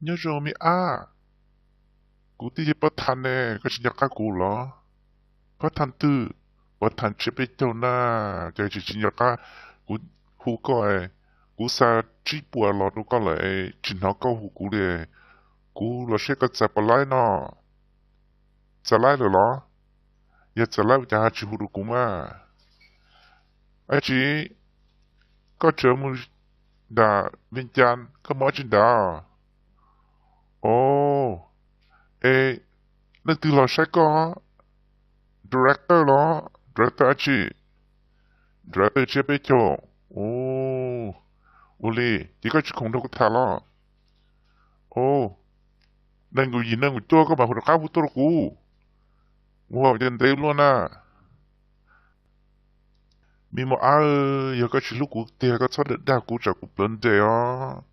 Nyob zoo me ab, kuv twb yog Pab Thas ne, koj tsis nco qab kuv los? Pab Thas twg? Pab Thas tsiab peb caug na. Ces tsis tsis nco qab kuv hu koj, kuv xa tsib puas los rau koj lawm, tsis hnov koj hu kuv li. Kuv los saib koj txais puas laib no. Txais laib lawm los? Yog txais laib ua cas ho tsis hu rau kuv mas? Ab tsi, koj tseem mus nram Vias Cas, koj mus ab tsi nrad? O, es leej twg los saib koj? Director los? Director ab tsi? Director tsiab peb caug. Ua li ces koj tsis khoom nrog kuv tham los? O, nees nkaum yim nees nkaum cuaj koj mam hu rov qab hu tuaj rau kuv. Ua cas ntev luaj na. Me mos ab, yog koj tsis hlub kuv tiag koj txhob dag dag kuv tsam kuv plawv nres os.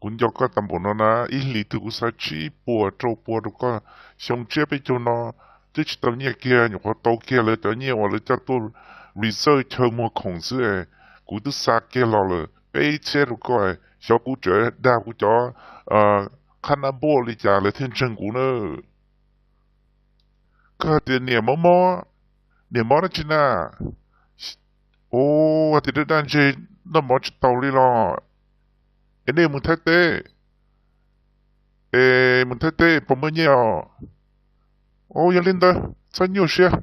Kuv nco koj tau npaum no na, ib hlis twg kuv xa tsib puas rau puas rau koj. Xyoo tsiab peb caug no twb tsis tau nyiaj kiag, nyuam qhuav tau kiag lawv cov nyiaj uas lawv coj tuaj reserve chaw muag khoom xwb. Kuv twb xa kiag los lawm peb txhiab rau koj, xyov kuv tseem dag kuv cov qhab nab npuaj li cas lawv thiaj ntseeg kuv na. Koj hais tias niam mob mob, niam mob dab tsi na? O, hais tias daj daj ntseg, noj mov tsis tau li los? Es nej mus Thaib teb, es mus Thaib teb puas muaj nyiaj os? O, yog li ntawd txhob nyuaj siab,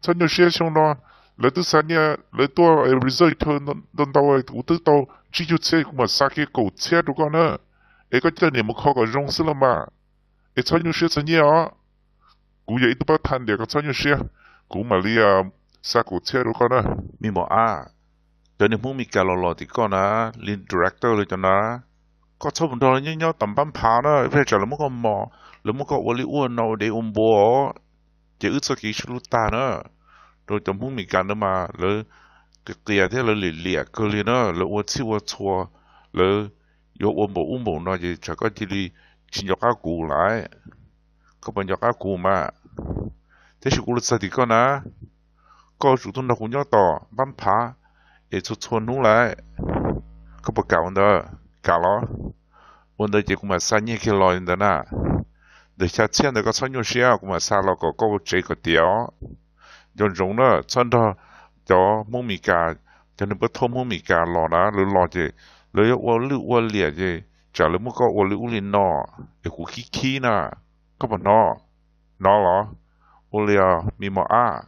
txhob nyuaj siab, xyoo no lawv twb xa nyiaj, lawv tuaj reserve chaw ntau ntau, kuv twb tau tsib caug txhiab, kuv mam xa kiag kaum txhiab rau koj na. Es koj coj niam mus kho kom zoo xwb los mas. Es txhob nyuaj siab txog nyiaj os. Kuv yog ib tug pab thas ntiam, koj txhob nyuaj siab, kuv mam li xa kaum txhiab rau koj na. Me mos ab, cov niag Hmoob Mes Kas los los tim koj na, li director li cov na, koj txhob mus nrog lawv nyob nyob tom npab nphav na, ib pliag tsam lawv muab koj mos, lawv muab koj ua li ua no ua dev ua npua os, ces wb txoj kev sib hlub tag na. Rau cov Hmoob Mes Kas ntawd mas lawv qias qias thiab lawv liam liam kawg li na, lawv ua txhij ua txhua, lawv yuav ua npaum ub npaum no ces tsam koj cia li tsis nco qab kuv lawm. Koj puas nco qab kuv mas? Tab sis kuv los txog tim koj na, koj yuav tsum tuaj nrog kuv nyob tom npab nphav es txhua txhua hnub lawm. Koj puas kam ua ntawd? Kam los? Ua ntawd ces kuv mam xa nyiaj kiag los li ntawd na. Ntawm xya txhiab ntawd koj txhob nyuaj siab, kuv mam xa los kom koj ua tsev kom tiav os. Nco ntsoov na, txhob nrog cov Hmoob Mes Kas, cov neeg pab thawj Hmoob Mes Kas los na, lawv los ces lawv yuav ua lwj ua liam ces tsam lawv muab koj ua li ub li no es kuv khib khib na. Koj puas hnov? Hnov los? Ua li os me mos ab.